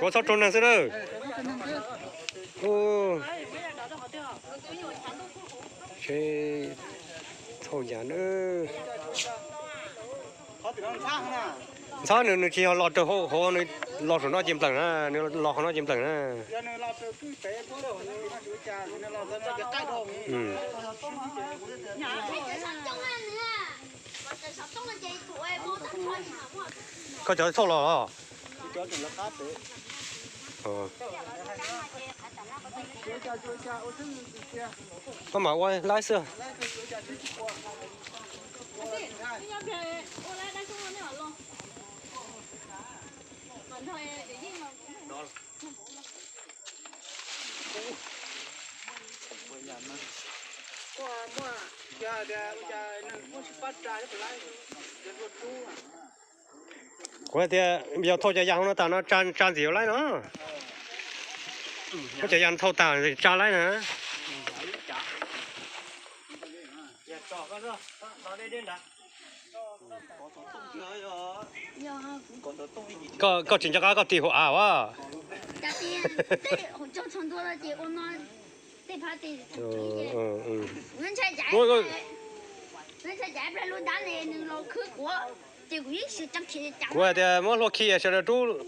Ua txhob raug neeg xwb na. Ua, seb, thauj yas na. Ntxhab nws, nws tsis yog los raws hauv, nws los saum no ces npleem na, nws los qhov no ces npleem na. Koj cov thauj los los? Koj mam ua laib xwb. Kuv hais tias yog thauj cov yas hauv no tas no tsa ntxiv ua laib no. Muab cov yas thauj tas tsa laib na. Koj tsis nco qab koj tis hauv av as? Kuv hais tias muab hlua khi sawv daws rub.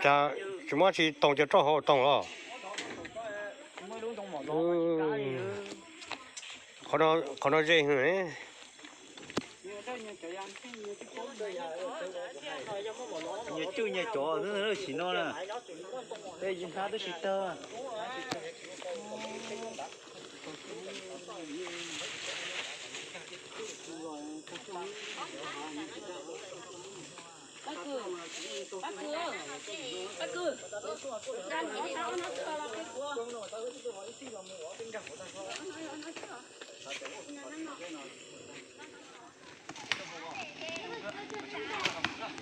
Cas tsis muab tsis toom cov roj hauv toom los? Qhov no ze hwv. Nyias cwj nyias cov xwb sim no na. Tej hnab twb tsis tawg.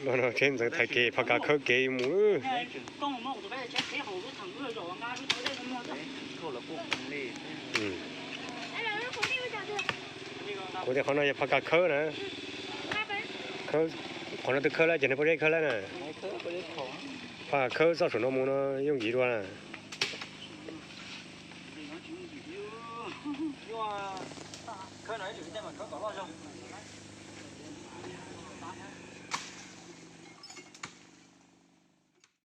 Los no tsheb ntxeev thaiv kev, phaj kas khawb kev mus. Kuv tias qhov no yog phaj kas khawb na. Qhov no twb khawb lawm ces nws pob zeb khawb lawm na. Phaj kas khawb txoj saum no mus no yooj yim dua na.